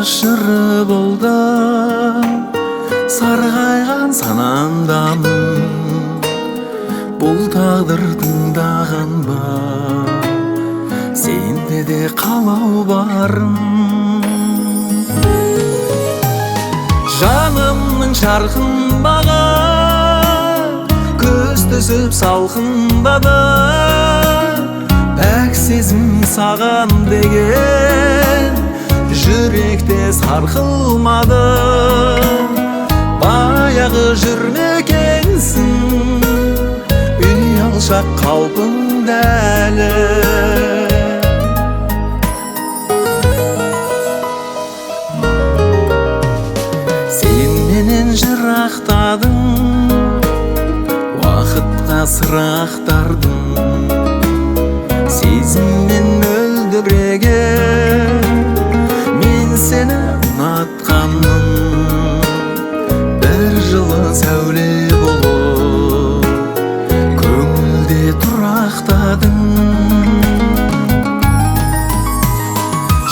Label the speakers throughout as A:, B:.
A: Сағыныш жыры болды, сарғайған санамдамын. Бұл тағдыр тыңдаған ба, сенде де қалау барын. Жанымның жарқын бағы, көз түсіп салқындады. Пәк сезім саған деген жүректе сарқылмады. Баяғы жүрмекенсің, ұялшақ қалпыңда әлі. Сен менен жырақтадың, уақытқа сырақтардың. Сезіммен мөлдіреген мен сені ұнатқанмын. Бір жылы сәуле болып көңілде тұрақтадың.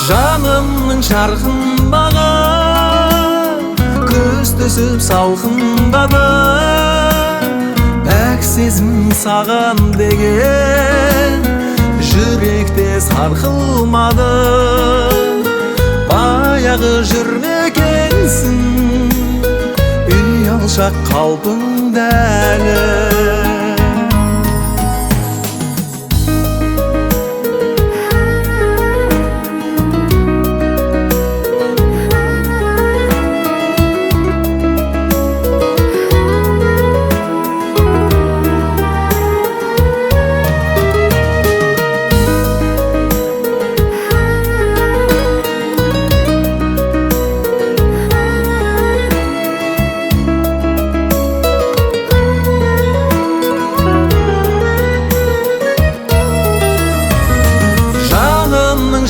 A: Жанымның жарқын бағы, көз түсіп салқындады. Пәк сезім саған деген жүректе сарқылмады. Баяғы жүрмекенсің, ұялшақ қалпыңда әлі.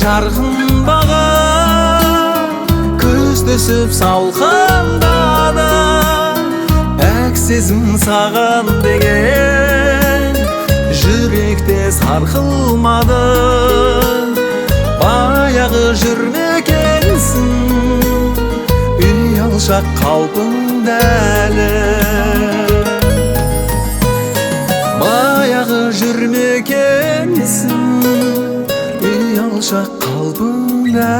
A: Жарқын бағы, көз түсіп салқындады. Пәк сезім саған деген жүректе сарқылмады. Баяғы жүрмекенсің, ұялшақ қалпыңда әлі. Баяғы жүрмекенсің, ұялшақ қалпыңда.